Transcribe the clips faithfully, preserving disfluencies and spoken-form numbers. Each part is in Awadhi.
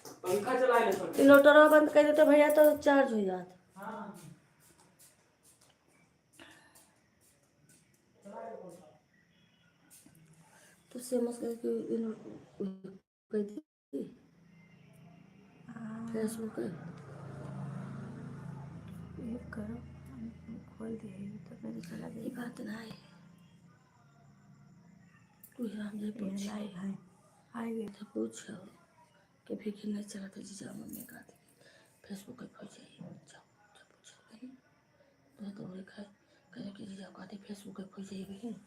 पंखा चला ले सर। इन्वर्टरवा बंद कर देते भैया तो चार्ज हो जात। हाँ। तो से मत करके इन्वर्टर कर दी। हाँ। Facebook है। ये करो, हम खोल दिए, ये तो मेरे चला ये गया। बात ना है। कोई राम जी ये पूछ। Live है। आ गए। तो पूछो कि फिर नहीं चला था जीजा मम्मी का। Facebook पे खोल जाइए। जाओ, जाओ पूछो। तो तो बोले, "कहे, कहे कि जीजा कहते Facebook पे खोल जाइए बहिन।"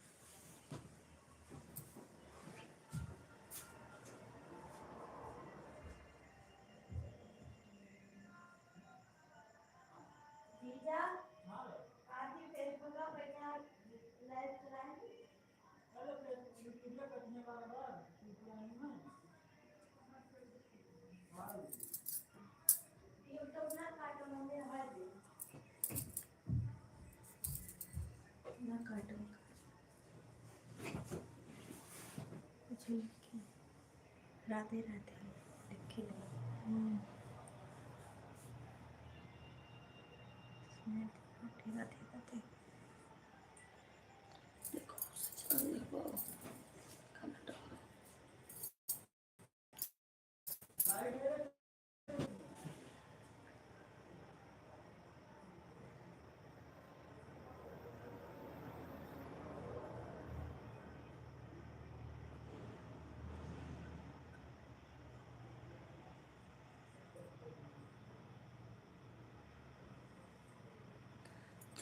जीजा, काफी Facebook पे बैठा live चलाएंगे। ना काटो। कुछ लिखे। राधे राधे। लिखे। हम्म। राधे राधे। देखो, सच में देखो। खाना डालो।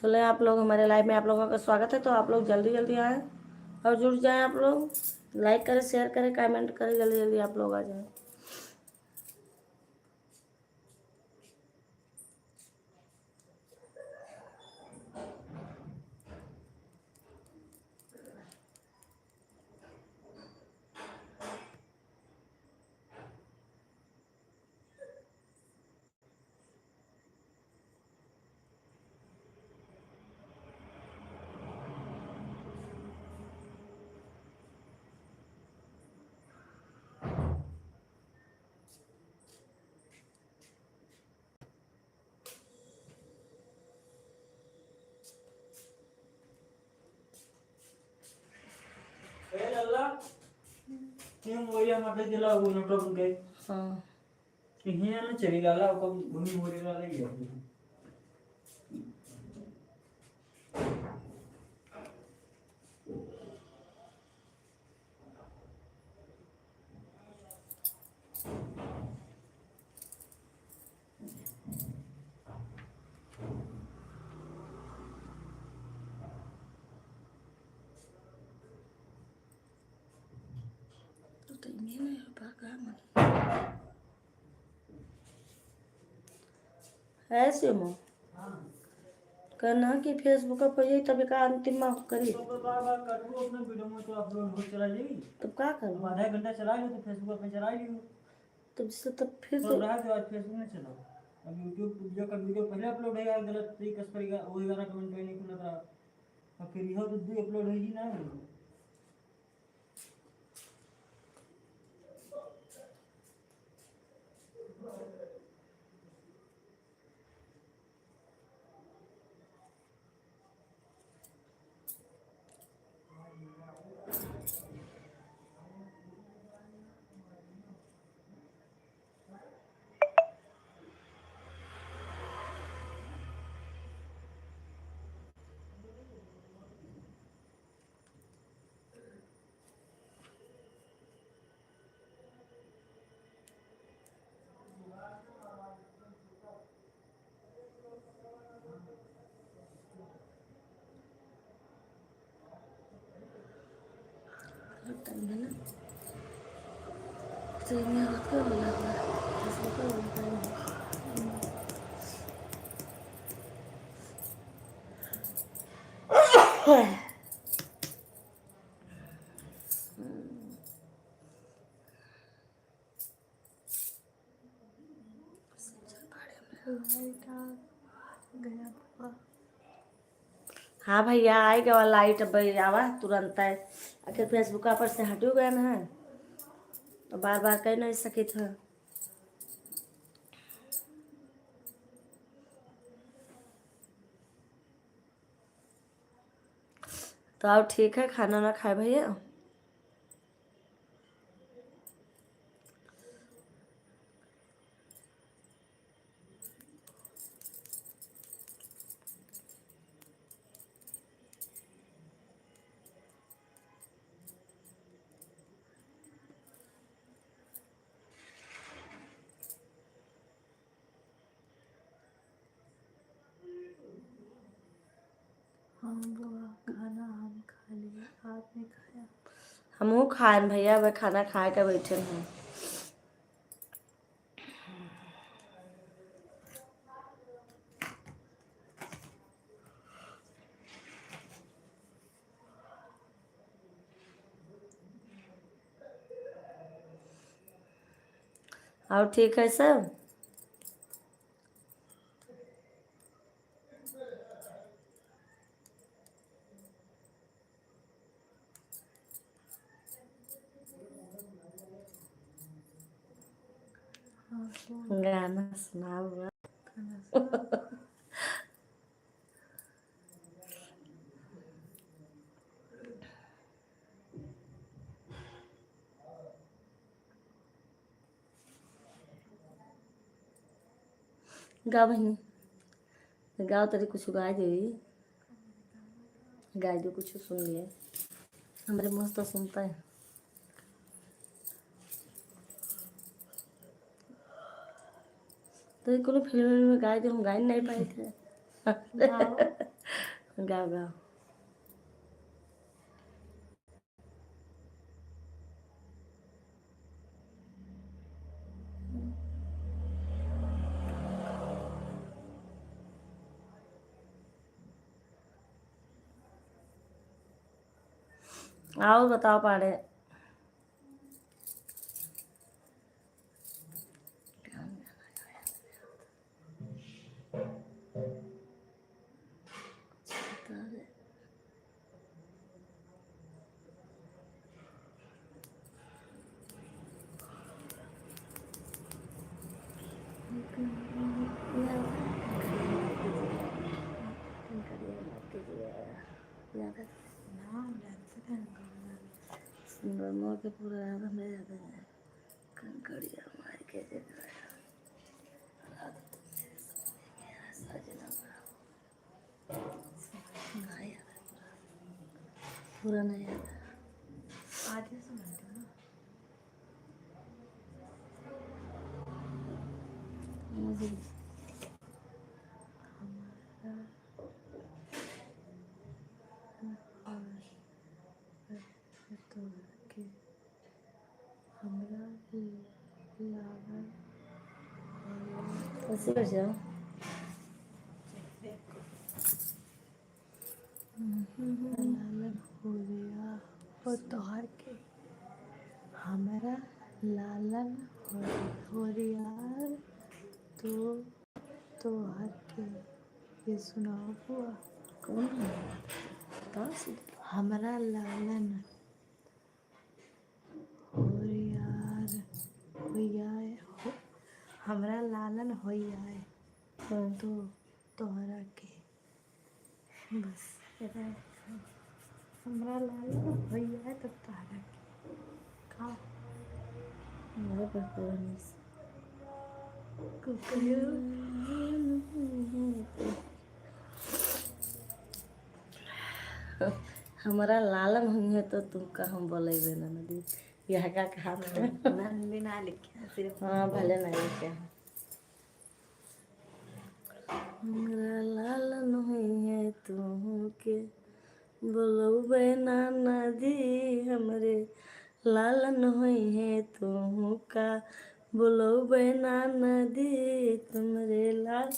चले, आप लोग हमारे live में आप लोगों का स्वागत है, तो आप लोग जल्दी जल्दी आएँ और जुड़ जाएँ आप लोग। Like करें, share करें, comment करें, जल्दी जल्दी आप लोग आ जाएँ। ए लल्ला, तुम वही हमारे दिला वो नोटबुक है। हाँ। हियाँ ना चली लाला, ओकर घूमी मोरे लाला ही है। तो तइमे में बा का मन? है सिमो? कहना कि Facebook पर जाई, तब का अंतिम में करी। तो बार बार कटू अपने video में तो upload हो चला जाई। तब का करूँ? अब आधा घंटा चला लो तो Facebook पे चला लियो। तब जिससे तब फिर तो तो रहा जो आज Facebook नहीं चला। अब YouTube जो का video पहले upload है यार, गलत तरीके से करेगा, वो ग्यारह comment नहीं खुला था। अब फिर यह तो दो upload है जी ना। Light आ गया बाबा। हाँ भैया, आई गवा light, अब आवा तुरंत है। आखिर Facebook पर से हटियो गया ना है। बार बार कह नहीं सकित है। तो आओ, ठीक है, खाना ना खाए भैया। हाँ बउआ, खाना हम खा लिए, आपने खाया? हमहू खाएन भैया, अब खाना खाए के बैठे हैं। और ठीक है सब? गाना सुनाओ। गा बहिनी, गाओ तरी, कुछ गाय देवी, गाय दो, कुछ सुन लिए। हमरे मुँह से तो सुनता है। तो ये कोनो फिल्म में गाए जो हम गा नहीं पाए थे। गाओ। गाओ, गाओ। और बताओ पाड़े। सुंदर मोर के पूरा याद हमें याद है। कंकड़िया मार के जगह। रात तुम मेरे सपने में आया सजना बड़ा। ना याद है पूरा। पूरा नहीं याद है। आधी सुना दो ना। मुझे हमारा और तो के हमरा लागल। ऐसे हो जाओ। लागल होरिया, ओ तोहर के। हमरा लालन होरियार तो तोहर के। ये सुनाओ बुआ। कौन है? बता सीधे। हमरा लालन होरियार, होइयाए, हो-, हमरा लालन होइयाए। हाँ। तो तोहरा के। बस, इतना ही। हमरा लालन होइयाए तो तोहरा के। का? मेरे पर पूरा नहीं। कुकरियो। हमरा लालन होइहे तो तुमका हम बोलेबे ना नदी। यह का कहा था? नंदी ना लिखे, सिर्फ हाँ, भले ना लिखे। हमरा लालन होइहे तुहू के बोलौबे ना नदी, हमरे लालन होइहे तुहू का बोलौबे ना नदी, तुमरे लाल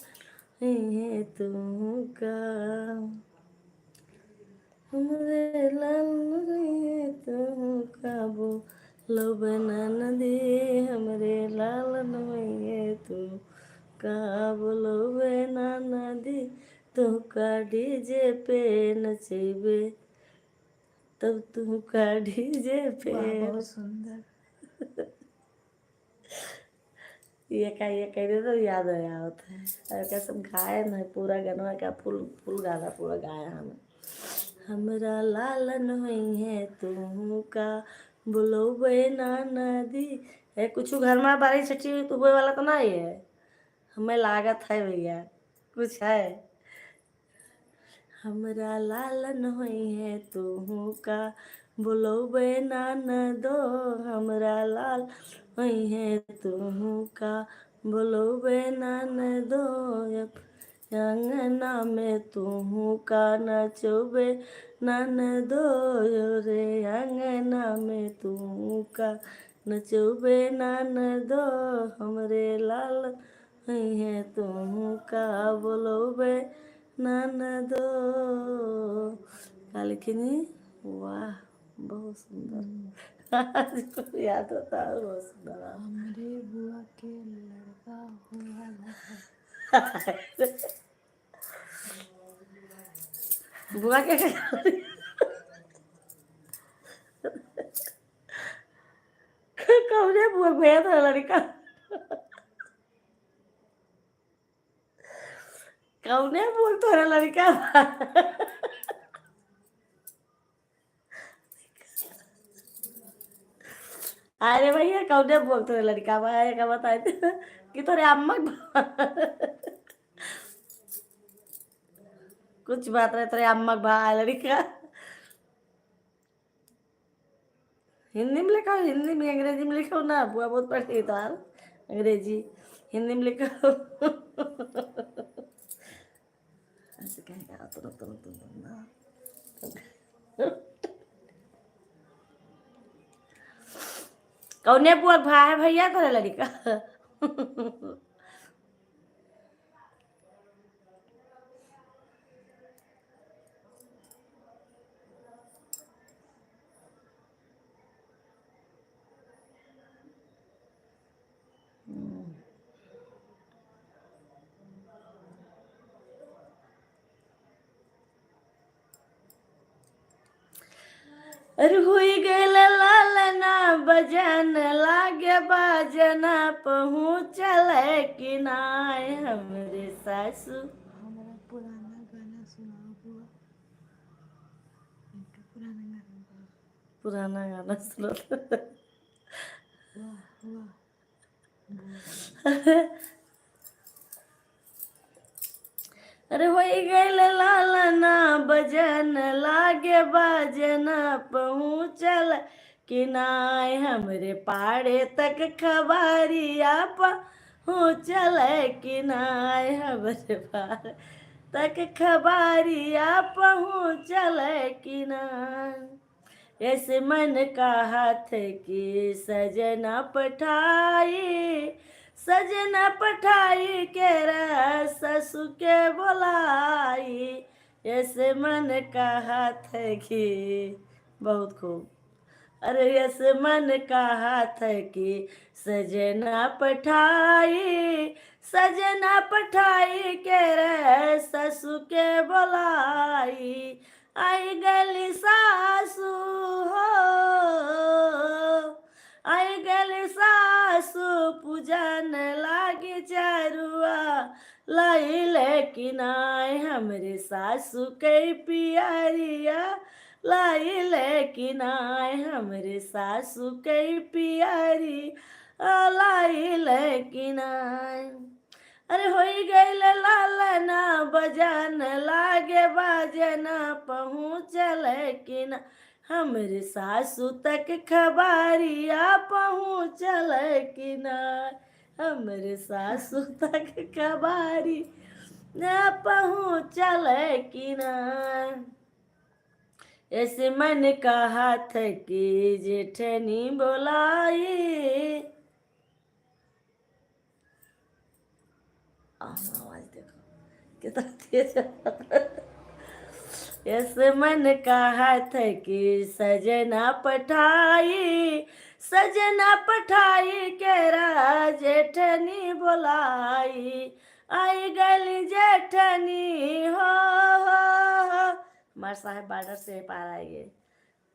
होइहे तुहू का। हमरे लाल होइहे तुहू का बोलौबे ना नदी, हमरे लाल होइहे तुहू का बोलौबे ना नदी, तुहू का डीजे पे नचैबे, तब तुहू का डीजे पे। वाह, बहुत सुंदर। ये का, ये कह दे तो याद आ आवत है। और का सब गाए न, पूरा गनवा का फुल, फुल गाना पूरा गाया हम। हमरा लालन होई है तू का, बोलौबे ना नदी। ए, कुछ घर में बारिश छठी हुए वाला तो नहीं है? हमें लागत है भैया, कुछ है। हमरा लालन होई है तू का, बोलौबे ना नदो। हमरा लाल होई है तू का, बोलौबे ना नदो। अंगना में तू का, नचौबे ना नदो रे। अंगना में तू का, नचौबे ना नदो। हमरे लाल होई है तू का, बोलौबे ना नदो। का लिखिनी? वाह, बहुत सुंदर। हम्म। आज को याद होता है, बहुत सुंदर। हमरे बुआ के लड़का हुआ है। बुआ के कौने बुआ भैया था लड़का? कौने बुआ तोरा लड़का बा? अरे भैया, कौने बुआ तोरा लड़का बा? ये का बताए थे कि तोरे अम्मा के बा? कुछ बात रहे, तोरे अम्मा के बा लड़का। हिंदी में लिखो, हिंदी में, अंग्रेजी में लिखो ना, बुआ बहुत पढ़ती है तो यार, अंग्रेजी, हिंदी में लिखो। ऐसे कहेगा, तुरंत, तुरंत, तुरंत ना। कौने बुआ के भा है भैया तोरे लड़का? हम्म। अरे हुई गइल लालना बजन, लागे बाजना पहुँचल कि नाय हमरे सासू। हमारा पुराना गाना सुनाओ बुआ। इनका पुराना गाना गाओ। पुराना गाना सुनो। वाह, वाह। अरे होई गइल लालना बजन, लागे बाजना पहुँचल कि नाय हमरे पाड़े तक खबरिया पहुँचल कि नाय हमरे पाड़े तक खबरिया पहुँचल कि नाय। ऐसे मन कहत कि सजना पठाई, सजना पठाई के रे ससु के बोलाई। ऐसे मन कहत कि, बहुत खूब। अरे ऐसे मन कहत कि सजना पठाई, सजना पठाई के रे ससु के बोलाई। आई गली सासु हो, आई गली सासु पूजन लागी चरुआ, लाइले कि नाय हमरे सासु के पियरिया, लाइले कि नाय हमरे सासु के पियरिया, लाइले कि नाय। अरे होई गइल लालना बजान, लागे बाजना पहुँचल कि ना, हमरे सासू तक खबरिया पहुँचल कि ना, हमरे सासू तक खबरिया पहुँचल कि ना। ऐसे मन कहत कि जेठनी बोलाई। आह, आवाज देखो, कितना तेज है। ऐसे मन कहत कि सजना पठाई, सजना पठाई के रा जेठनी बोलाई। आई गली जेठनी हो, हो, हो। हमारे साहब बॉर्डर से पार आएंगे।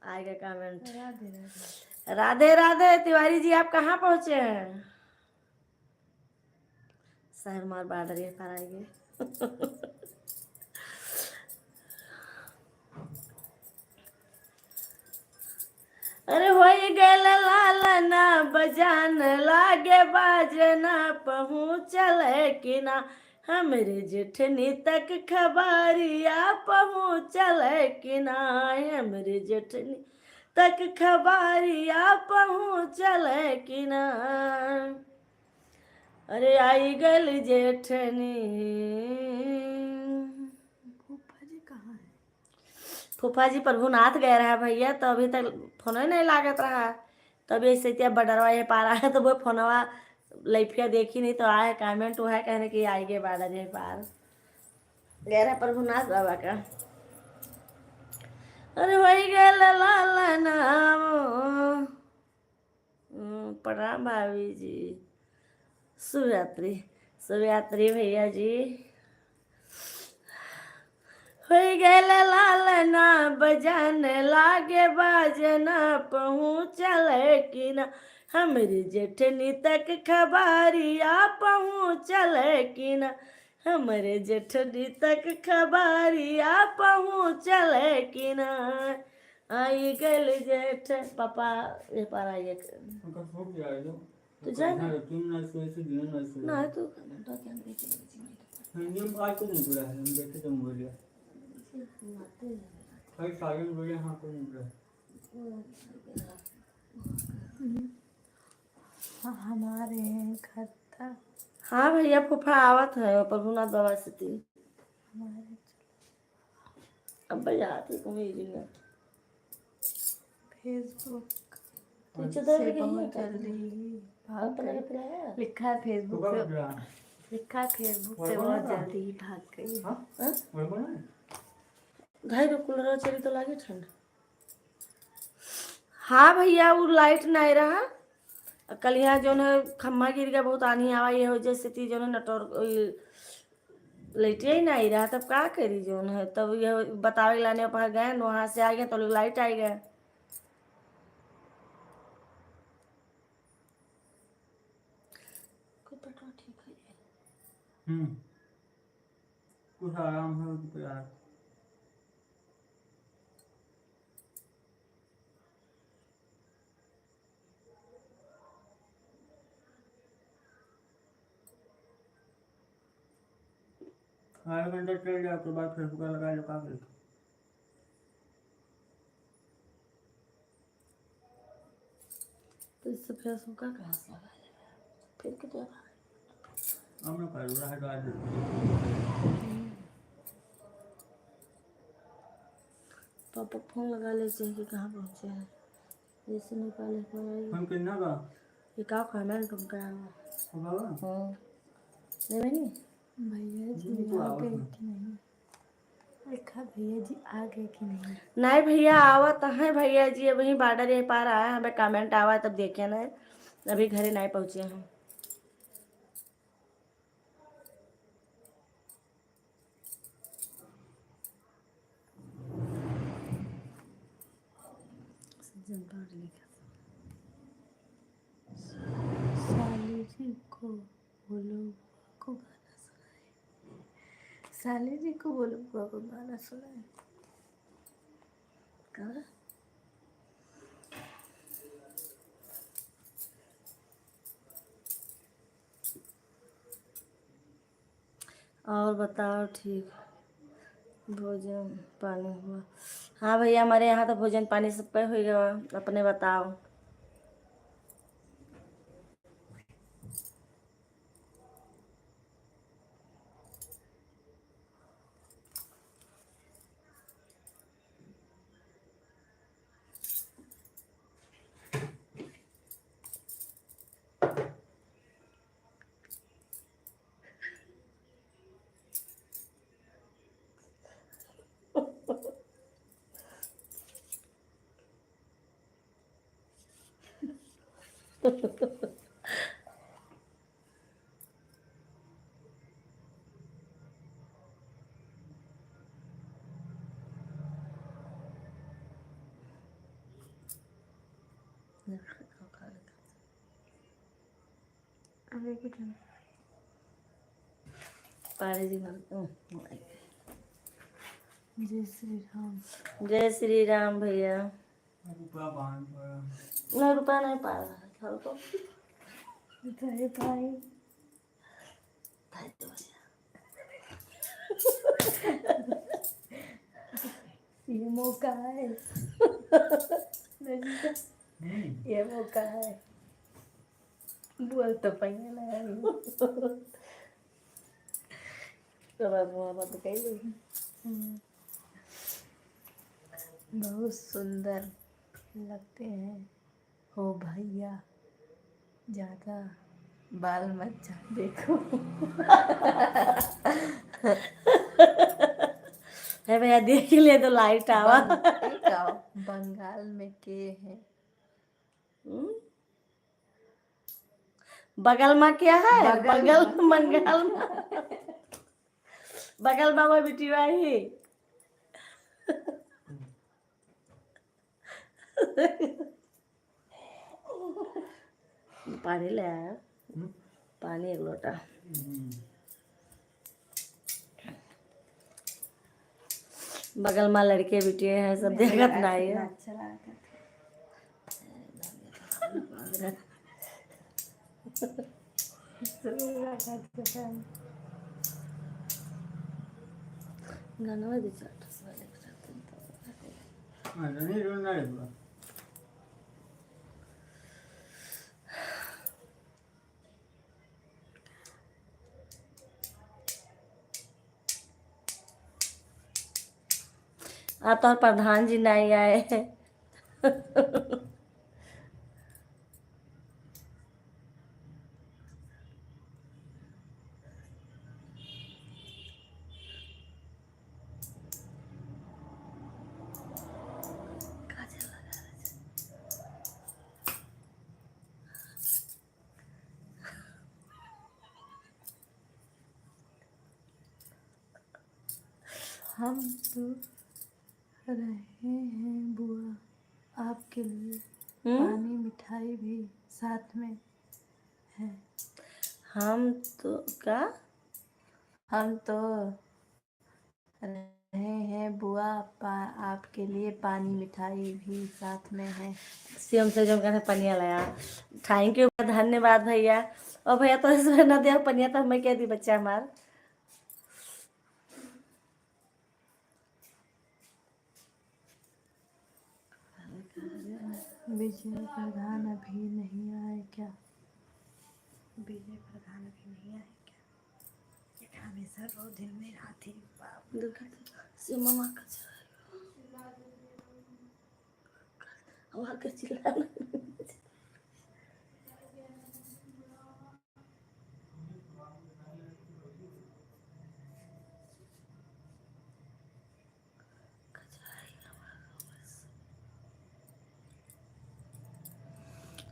आएगा कमेंट। राधे, राधे। राधे, राधे। तिवारी जी, आप कहाँ पहुँचे हैं? शहर मार बॉर्डर ये पार आइगे। अरे होई गइल लालना बजान, लागे बाजना पहुँचल कि ना, हमरे जेठनी तक खबरिया पहुँचल कि ना, हमरे जेठनी तक खबरिया पहुँचल कि ना। अरे आई गइल जेठनी। फूफा जी कहाँ है? फूफा जी प्रभुनाथ गए रहा भैया, तो अभी तक फोन ही नहीं लागत रहा। तब ऐसे क्या बॉर्डरवा ये पार आया, तो वो फोनवा लइफिया देखी नहीं, तो आए कमेंट हुआ है कहने कि आई गए बॉर्डर ये पार। गए रहा प्रभुनाथ बाबा का। अरे होई गइल लालना। हम्म, प्रणाम भाभी जी। शुभ रात्रि, शुभ रात्रि भैया जी। होई गइल लालना बजान, लागे बाजना पहुँचल कि ना, हमरे जेठनी तक खबरिया पहुँचल कि ना, हमरे जेठनी तक खबरिया पहुँचल कि ना। आई गइल जेठ, पापा ये पार आइए। उनका सूप ले आई दो। तू जा ना। तुम ना सोए से, दिनों ना सोए। ना, तू तो क्या नहीं चाहिए, नहीं चाहिए। हम आज को नहीं बोला है, हम बैठे थे मोबाइल पे। भाई साजन बोले, हाँ, को नहीं बोला है। हाँ, हमारे घर था। हाँ भैया, फूफा आवत है, प्रभुनाथ बाबा से ती। हमारे अब बजा दी कमेरी में। Facebook पीछे दर्द से गई बहुत है का? जल्दी भाग अपना गई। अपना है? लिखा है Facebook होगा से, बजा। लिखा है Facebook से होगा बहुत ना? जल्दी भाग गई। हाँ? हाँ? होगा ना? घाई रो कूलर चली तो लागे ठंड। हाँ भैया, वो लाइट नहीं रहा। कल यहाँ जौन है खम्मा गिर गया, बहुत आनी आवा, ये वजह से ती जौन है नेटवर्क, ई, लाइटे ही नहीं रहा, तब का करी जौन है, तब ये बतावे लाने पर गए न, वहाँ से आ गए तो लाइट आ गए। कोई पेटवा ठीक है? हम्म। कुछ आराम है तो यार। आधा घंटा चल जाए, उसके बाद Facebook लगा लो, का करी? तो इससे Facebook का कहाँ से लगा लेगा? फिर के तो हम लोग का रहा है, आज पापा फोन लगा ले चाहिए कि कहाँ पहुँचे हैं, जैसे नेपाल है, कहाँ आएगी? हम कितना का? ये का खाना है तुमका? हाँ। नहीं बनी? भैया जी जी, तो यहाँ आवत पे है। कि नहीं? देखा भैया जी आ गए कि नहीं? नहीं भैया, आवत हैं भैया जी, अभी बॉर्डर ये पार आया, हमें कमेंट आवा तब देखे ना, अभी घरे नहीं पहुँचे हैं। साली जी को बोलो बुआ को गाना सुनाए। साली जी को बोलो बुआ को गाना सुनाए। का? और बताओ, ठीक भोजन पानी हुआ? हाँ भैया, हमारे यहाँ तो भोजन पानी सबका हो गया। अपने बताओ। अरे कुछ नहीं। पाड़े जी मन, हम्म, जय श्री राम। जय श्री राम भैया। रुपया बांध पड़ा। नहीं, रुपया नहीं पा रहा है, घर को। जय भाई। भाई तो भैया। ये मौका है। हम्म। ये मौका है। बोल तो पहिया लगा ली। तो बात, बात कह ली। हम्म। बहुत सुंदर लगते हैं हो भैया, ज्यादा बाल मत जा देखो। है भैया, देख ले तो लाइट आवा। बंग-, एक आओ, बंगाल में के है? हम्म? बगल में क्या है? बगल बगल में। मंगल में। बगल में वो बिटिया ही। पानी ले आया। हम्म? पानी एक लोटा। हम्म। बगल में लड़के बिटिया हैं, सब देखत ना है। अच्छा लागत है। गाना दे चार ठो सुना दे, चार दिन तो। हाँ, नहीं, नहीं, नहीं, नहीं। आ, तोहर प्रधान जी नहीं आए। हम तो रहे हैं बुआ आपके लिए, हम्म? पानी मिठाई भी साथ में है। हम तो का? हम तो रहे हैं बुआ, पा-, आपके लिए पानी मिठाई भी साथ में है। शिवम से जो कहते पनिया लाया। Thank you, धन्यवाद भैया। और भैया तो इसमें ना दिया पनिया तो हमें क्या दी बच्चा हमार। विजय प्रधान अभी नहीं आए क्या? विजय प्रधान अभी नहीं आए क्या? ये हमेशा रो दिल में आती बाप। दुर्गा से ममा का चला। हमार का चिल्लाना।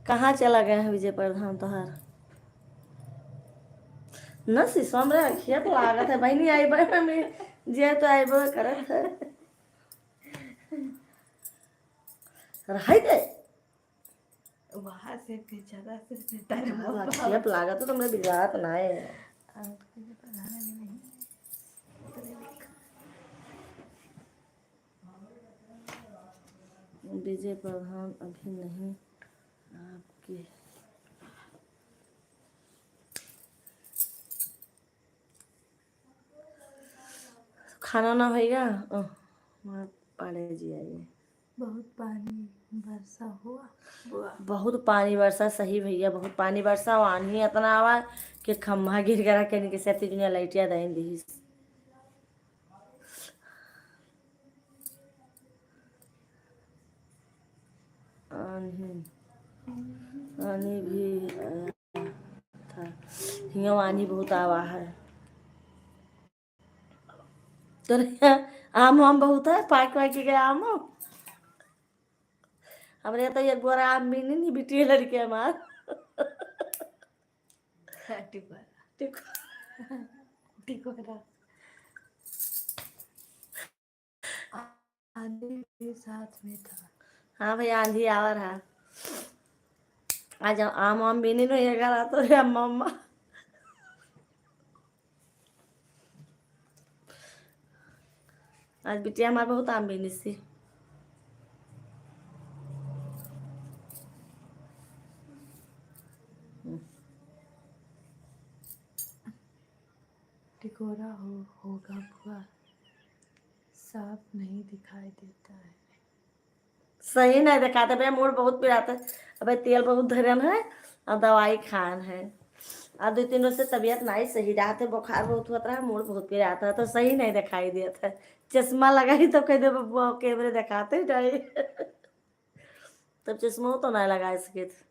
कहाँ चला गए हैं विजय प्रधान तोहार? न शीशो हमरे अखिया पे लागत है बहिनी, आइबे में जे तो आइबे करत है। रहाई दे। वहाँ से बेचारा से बेटा रे हाँ, बाबा। अखिया पे लागत है तो मैं बिगड़ात ना है। और तुझे पढ़ाना भी नहीं। विजय प्रधान अभी नहीं आपके। खाना ना होइगा? ओह, हमार पाड़े जी आइए। बहुत पानी वर्षा हुआ, हुआ। बहुत पानी वर्षा, सही भैया, बहुत पानी वर्षा, आन्ही इतना आवा कि खम्भा गिर गया, कहने के साथ दुनिया लाइटिया दाइन दी। आन्ही, आन्ही भी, अ, था। हियाँ आन्ही बहुत आवा है। तोरे यहाँ आम वाम बहुत है, पाक वाक के आम हो? हमरे यहाँ तो एक बोरा आम भी नहीं, नहीं बिटिया लड़के हमार। टिकोरा। टिको-, टिकोरा। आंधी भी साथ में था। हाँ भैया, आंधी आवर है। आज आम वाम बीनी नहीं है घर, आ तो रे अम्मा, अम्मा। आज बिटिया हमार बहुत आम बीनी सी। टिकोरा हो, होगा बुआ, साफ नहीं दिखाई देता है। सही नहीं देखात है भैया, मूड़ बहुत पिरात है। अबे तेल बहुत धरन है और दवाई खान है। और दो तीन रोज से तबीयत नहीं सही रहत है, बुखार बहुत होत रहा, मूड़ बहुत पिरात है, तो सही नहीं दिखाई देत है। चश्मा लगाई तो कह दे बबुआ कैमरे दिखाते नहीं। तब चश्मा तो नहीं लगा सके थे।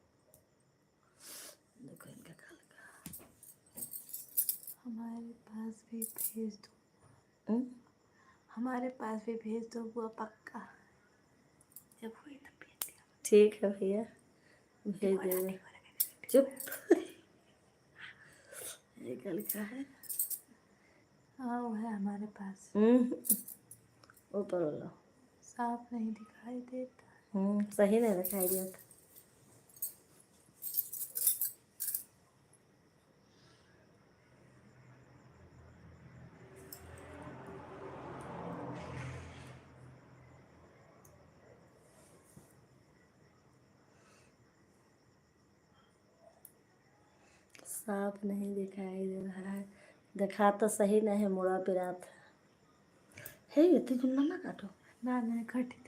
देखो इनका का लगा। हमारे पास भी भेज दो। हम्म? हमारे पास भी भेज दो बुआ पक्का, जब हुई तब भेज दिया। ठीक है भैया, भेज देंगे। चुप। ये क्या लिखा है? हाँ, वो है हमारे पास। हम्म, ऊपर वाला। साफ नहीं दिखाई देता। हम्म, सही नहीं दिखाई देता। साफ नहीं दिखाई दे रहा है। देखा तो सही नहीं है, मुड़ा पिरात है। हे, इतनी जुम्मा ना काटो। ना, ना, काटी।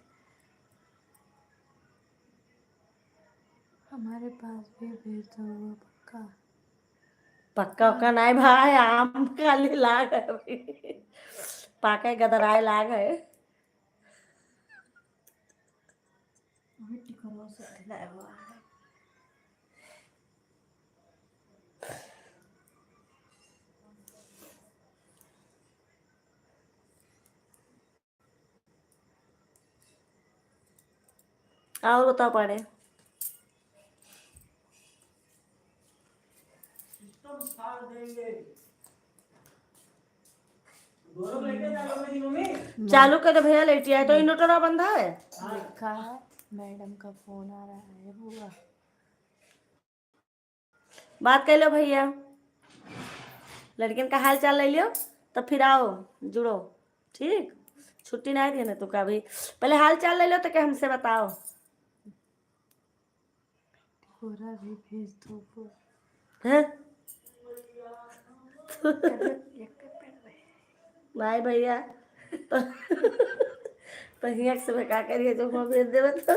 हमारे पास भी भेज दो वो पक्का। पक्का उक्का नहीं भाई, आम खाली लाग है अभी। पाके गदराए लाग है। अभी टिकरवा से लाए हुआ है। और बताओ पाड़े। चालू कर दे भैया, लेट आए तो इन्वर्टर बंद है। लिखा है, मैडम का फोन आ रहा है बुआ। बात कर लो भैया, लड़कियन का हाल चाल ले लियो, तब फिर आओ जुड़ो। ठीक, छुट्टी नहीं देने तो का भी, पहले हाल चाल ले लो तो क्या हमसे बताओ। बोरा भी भेज दो वो। हैं? भाई भैया तो, तो हियाँ से मैं का करिए जो वहाँ भेज देवे तो।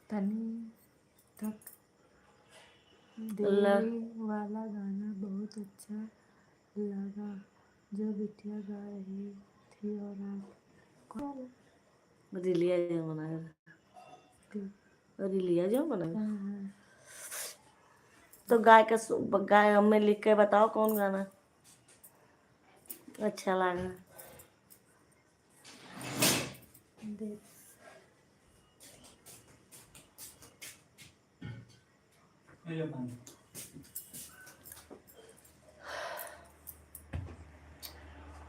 तनी तक देरी वाला गाना बहुत अच्छा लगा, जो बिटिया गा रही थी और आप रिलिया जो बनाए। रिलिया जो बनाए। हाँ, हाँ। तो गाय का सु-, गाय में लिख के बताओ कौन गाना अच्छा लगा। दे। ले लो पानी।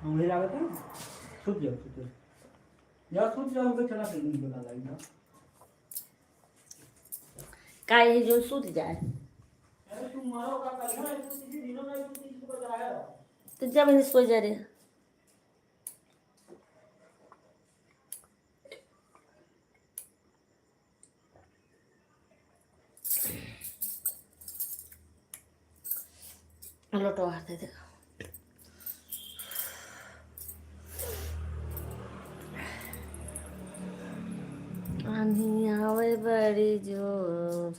हम वही लागत है। सूत जाओ, सूत जाओ। जाओ, सूत जाओ, उनको चला के नहीं बता लाइन ना। का ये जो सूत जाए? अरे तुम मारो का कर ना, इतनी दिनों में इतनी चीज को बताया। तो जब इन्हें सो जा रहे। लोटवा दे दे। आन्ही आवे बड़ी जोर।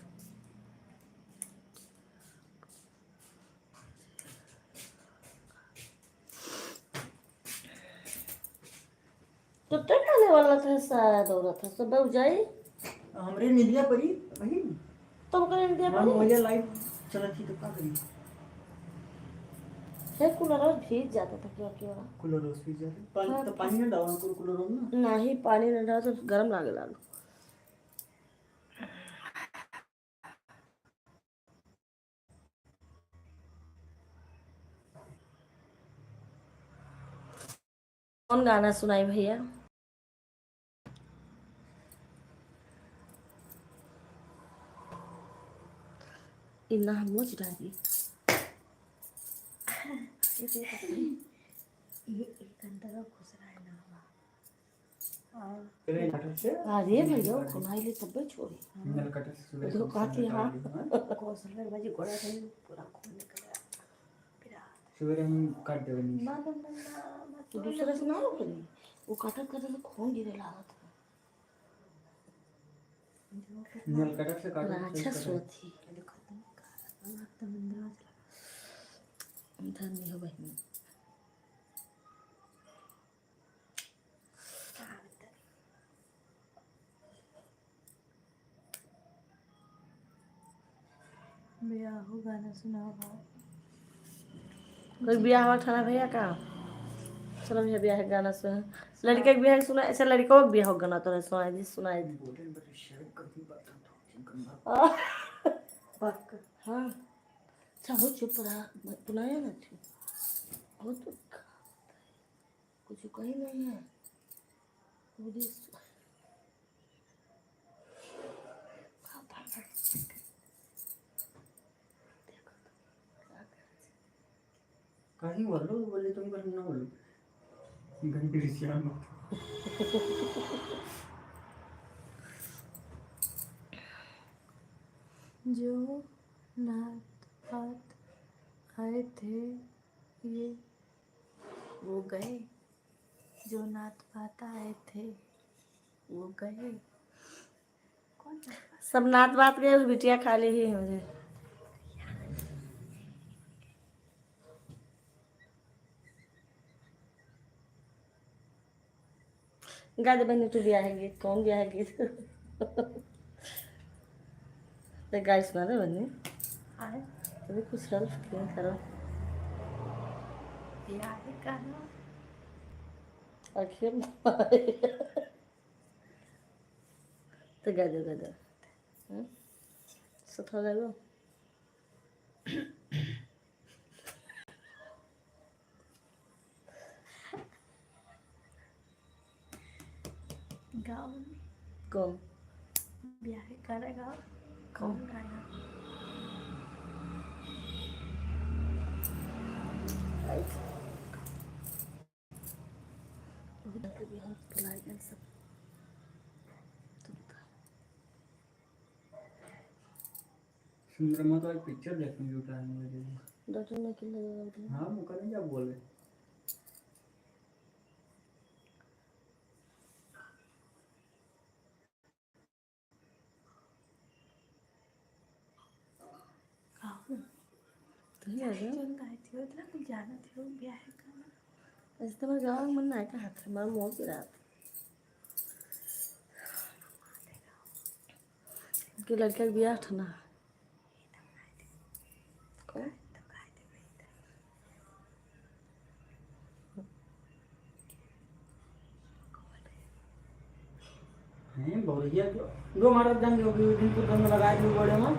तो तय खाने वाला था शायद, औरत है सब बह जाई। हमरे निंदिया परी वही। तो ओकर निंदिया हम परी। मोबाइल लाइव चलत थी तो का करी? हे कूलर और भीज जाता था क्यों क्यों? कूलर और भीज जाता। पानी हाँ। तो पानी ना डालो, कूलर ना। नहीं, पानी ना डालो तो गरम लागे लागो। कौन गाना सुनाई भैया? इन्ना हम मोच डाली। ये देखो, ये, ये अंदर घुस रहा है ना। हाँ। तेरे नाटक से अरे भैया, कमाई ले तब्बे छोड़ी। नल कटर से सुबह देखो, सुबह काटी, हाँ। काट ली, हाँ। कौशल में भाई गोड़ा से पूरा खून निकल गया। फिर आ- सुबह हम काट देवे नहीं। ना, ना, ना, ना, मत तो दूसरा से ना रोक ली। वो काटत काटत से खून गिरे लागत है। नल कटर से काटो, राक्षस होती। धन्य हो बहिनी। बियाह हो गाना सुनाओ भाई। कोई बियाह हुआ था ना भैया का? चलो भैया, बियाह के गाना सुन। लड़के के बियाह के सुना, अच्छा, लड़कों के बियाह के गाना तो नहीं सुनाई दी, सुनाई दी। बक। हाँ। अच्छा, हो चुप रहा, मत बुलाया ना तू। हो तो कुछ कही नहीं है। वो भी कहीं बोलो, बोले तुम कुछ ना बोलो। गंदी रिसिया मत। जो नात पात आए थे, ये वो गए। जो नात पात आए थे, वो गए। सब नात बात गए, बिटिया खाली ही हमरे। गा दे बहनी, तू बियाह गीत, कौन बियाह गीत? तो गाइस, सुना दे बहनी। अरे कुछ हेल्प क्यों करो? बियाह करो। आखिर तो गा दो, गा दो। हम्म? सुथरा लगो। गाओ। कौन? बियाह करे गाओ। कौन? कौन गाना? सुंदरमा तो आज पिक्चर देखने जुटा है मुझे। डॉक्टर ने किल्ले लगा दिया। हाँ, मुका नहीं जा बोले। तुही आ जाओ। चल, गाय थियो, इतना कुछ जाना थियो, ब्याह है का? ऐसे तो मैं गाँव में ना का हाथ है, मैं मोर की रात। के लड़का के ब्याह ठना। कौन? हैं, बहुरिया के दो मारत जान जो कि दिन को दम लगा के बड़े में।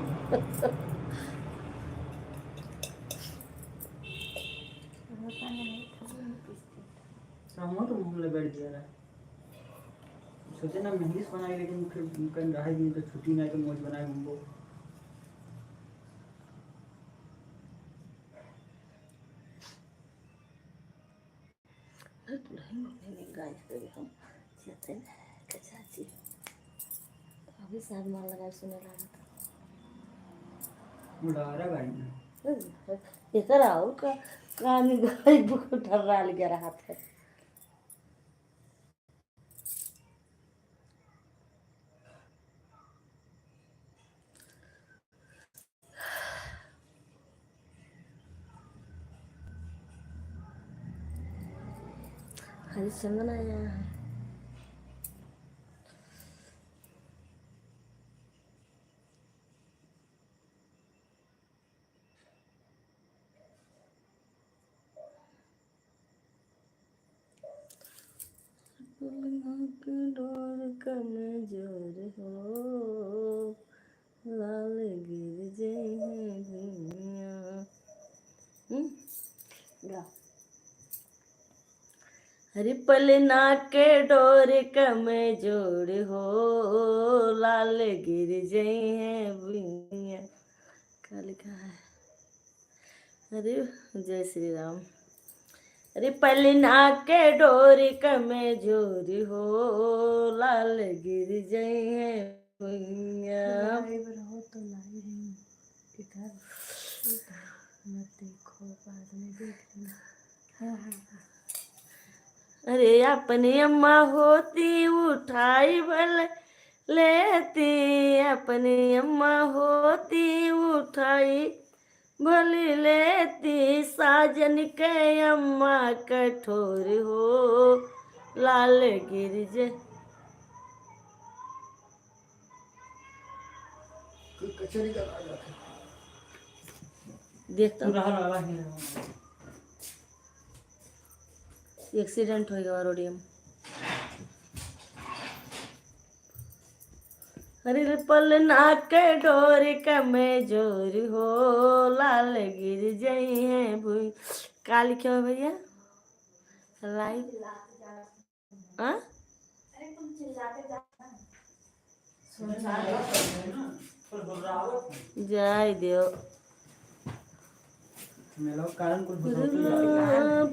सामने तो मुंह ले बैठ गया रहा। सोचे ना मेहंदी से बनाई, लेकिन फिर कहीं रहा ही नहीं तो छुट्टी नहीं तो मौज बनाए घूमबो। अरे दुल्हन बने नहीं गाइस, अभी हम जाते हैं चाची। अभी शायद मन लगा सुने लगा था। उड़ा रहा गाड़ी में। हम्म, एकर और का, कानी गाय बुक डर्रा लगे रहा था। हरिश्चंद्र आया है। पलंग के डोर कमजोर हो, लाल गिर जइहे भुइयां। हम्म? गा। अरे पलना के डोर कमजोर हो, लाल गिर जइहे भुइयां। क्या लिखा है? अरे, जय श्री राम। अरे, पलना के डोरी कमजोरी हो, लाल गिर जइहैं भुइयाँ। Live रहो तो live ही किधर? मत देखो, बाद में देख लेना। हाँ, हाँ, हाँ। अरे, अपनी अम्मा होती उठाई भल लेती, अपनी अम्मा होती उठाई भल लेती, साजन के अम्मा कठोर हो, लाल गिर जइहैं। कचेरी का लाग रखे। देख तो। Accident होइ गवा रोडिया में। अरे रे, पलना के डोरी कमजोरी हो, लाल गिर जइहैं भुइयाँ। का लिखे हो भैया? Live। हाँ? जाए दियो।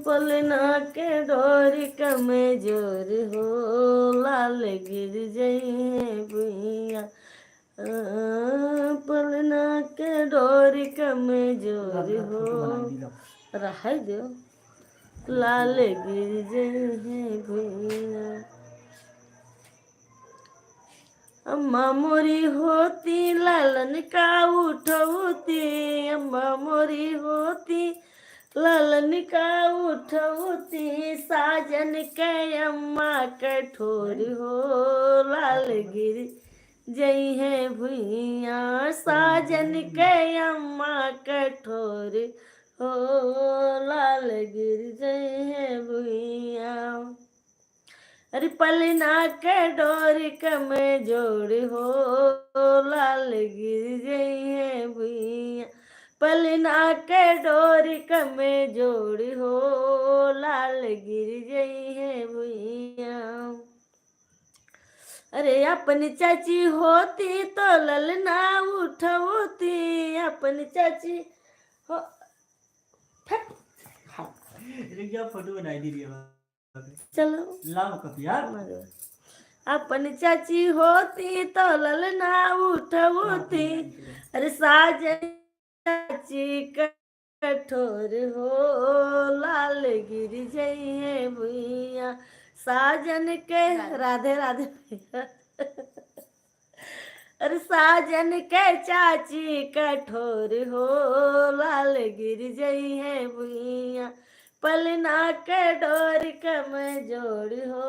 पलना के डोरी कमजोर हो, लाल गिर जइहैं भुइयाँ। पलना के डोरी कमजोर हो, रहै दियो, लाल गिर जइहैं भुइयाँ। अम्मा मोरी होती लालन का उठौती, अम्मा मोरी होती लालन का उठौती, साजन के अम्मा कठोर हो, लाल गिर जइहैं भुइयाँ, साजन के अम्मा कठोर हो, लाल गिर जइहैं भुइयाँ। अरे पलना के डोरी कमजोर हो, लाल गिर जइहैं भुइयाँ। पलना के डोरी कमजोर हो, लाल गिर जइहैं भुइयाँ। अरे अपनी चाची होती तो ललना उठौती, अपनी चाची हो, फट। हाँ। रुक जा, फोटो बनाई दीदी अब। चलो। लाओ कपिया। अपनी चाची होती तो ललना उठौती। अरे साजन चाची कठोर हो, लाल गिर जइहैं भुइयाँ। साजन के, राधे राधे। अरे साजन के चाची कठोर हो, लाल गिर जइहैं भुइयाँ। पलना के डोरी कमजोर हो,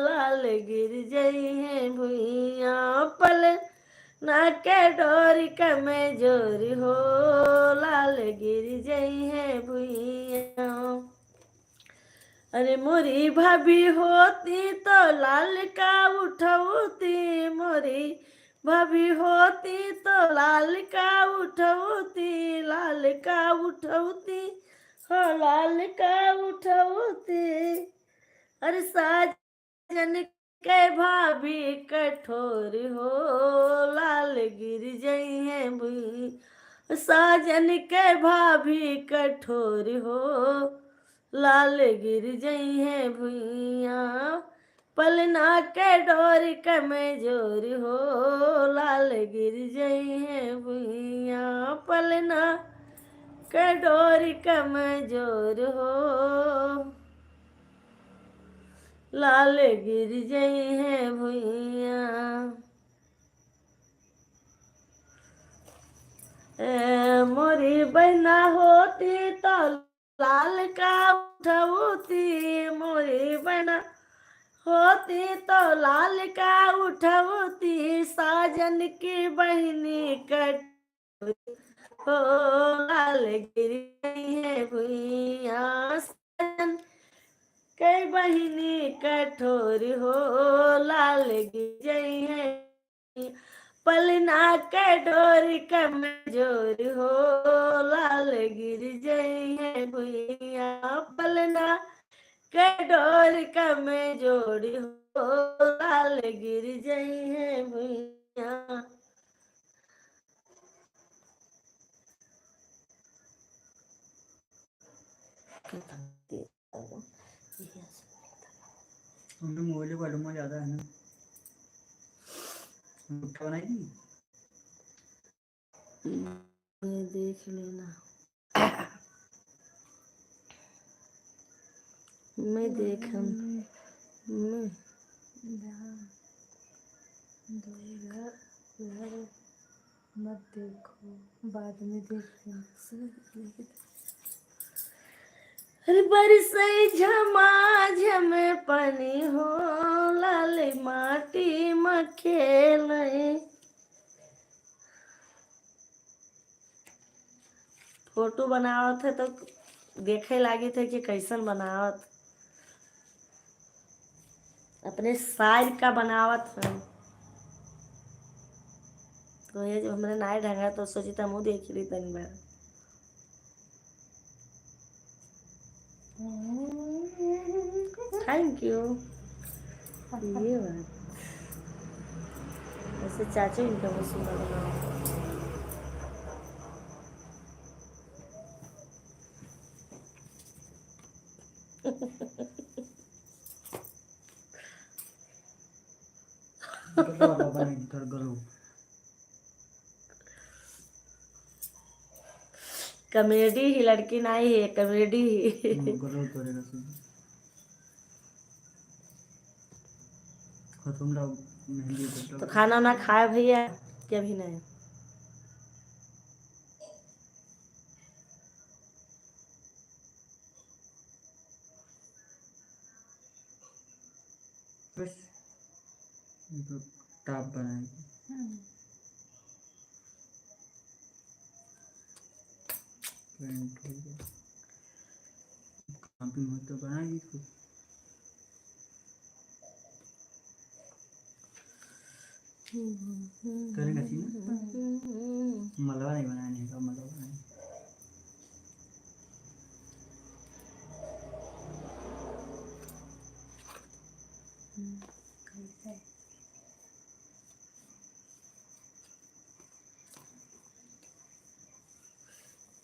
लाल गिर जइहैं भुइयाँ। पलना के डोरी कमजोर हो, लाल गिर जइहैं भुइयाँ। अरे मोरी भाभी होती तो लाल का उठौती, मोरी भाभी होती तो लाल का उठौती, लाल का उठौती, हो लाल का उठौती। अरे साजन के भाभी कठोर हो, लाल गिर जइहैं भुइयाँ। साजन के भाभी कठोर हो, लाल गिर जइहैं भुइयाँ। पलना के डोरी कमजोर हो, लाल गिर जइहैं भुइयाँ। पलना के डोरी कमजोर हो, लाल गिर जइहैं भुइयाँ। ए, मोरी बहिना होती तो लाल का उठौती, मोरी बहिना होती तो लाल का उठौती, साजन की बहिनी कठ हो, लाल गिर जइहैं भुइयाँ। साजन के बहिनी कठोर हो, लाल गिर जइहैं। पलना के डोरी कमजोर हो, लाल गिर जइहैं भुइयाँ। पलना के डोरी कमजोर हो, लाल गिर जइहैं भुइयाँ। खत्म। ये हम लोग मोबाइल का डुम्मा ज्यादा है ना। गुट्ठा बनाई थी। मैं देख लेना। मैं देखम। मैं घर, घर मत देखो, बाद में देखेंगे। अरे बरसै झमाझम पानी हो, लाल माटी में खेलै। फोटो बनावत है तो देखे लागित है कि कैसन बनावत, अपने साइज का बनावत है। तो ये जो हमरे नाई ढंगा तो सोची त हमहू देख ली तनी बार। Thank you। ये बात। वैसे चाचू इनका बहुत सुंदर बनावत। कॉमेडी ही, लड़की नाई है, कॉमेडी ही। हम्म, गलो तोरे का सुन। खत्म रहो, मेहंदी तो खत्म। खाना ना खाए भैया, कि अभी नहीं? बस, इनको टॉप बनाएगी। हम्म। पेंट हो गया। कॉपी में तो बनाएगी इसको। करेगा जी ना? मलवा नहीं बनाने का, मलवा नहीं।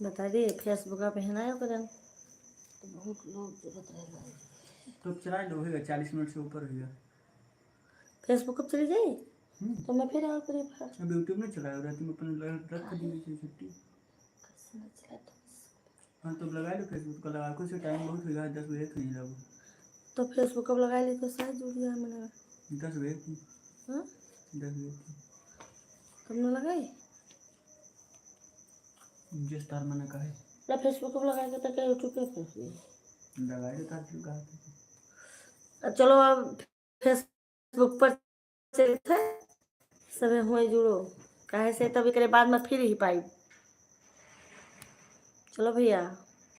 बता दे, Facebook पे है ना ओकरन। तो बहुत लोग जरूरत रहेगा। तो चला लो, होगा, चालीस मिनट से ऊपर होगा। Facebook पे चली जाई? हम्म। तो मैं फिर और करी बात। अब YouTube नहीं चलाए, रात में अपन लग-, रख दी थी छुट्टी। कैसे नहीं चला तो? हाँ, तो लगा लो Facebook का, लगा, कुछ टाइम बहुत हो गया, दस बजे तो नहीं लगा। तो Facebook अब लगा ली तो शायद जुड़ गया मैंने। दस बजे थी। हाँ? दस बजे थी। तुमने लगाई? जिस तार मैंने कहा है। ला Facebook अब लगा के तक YouTube पे Facebook। लगा दे तार क्यों कहा था? अब चलो, अब Facebook पर चलत है, सभे हुए जुड़ो, काहे से तब एकरे बाद में फिर ही पाई। चलो भैया,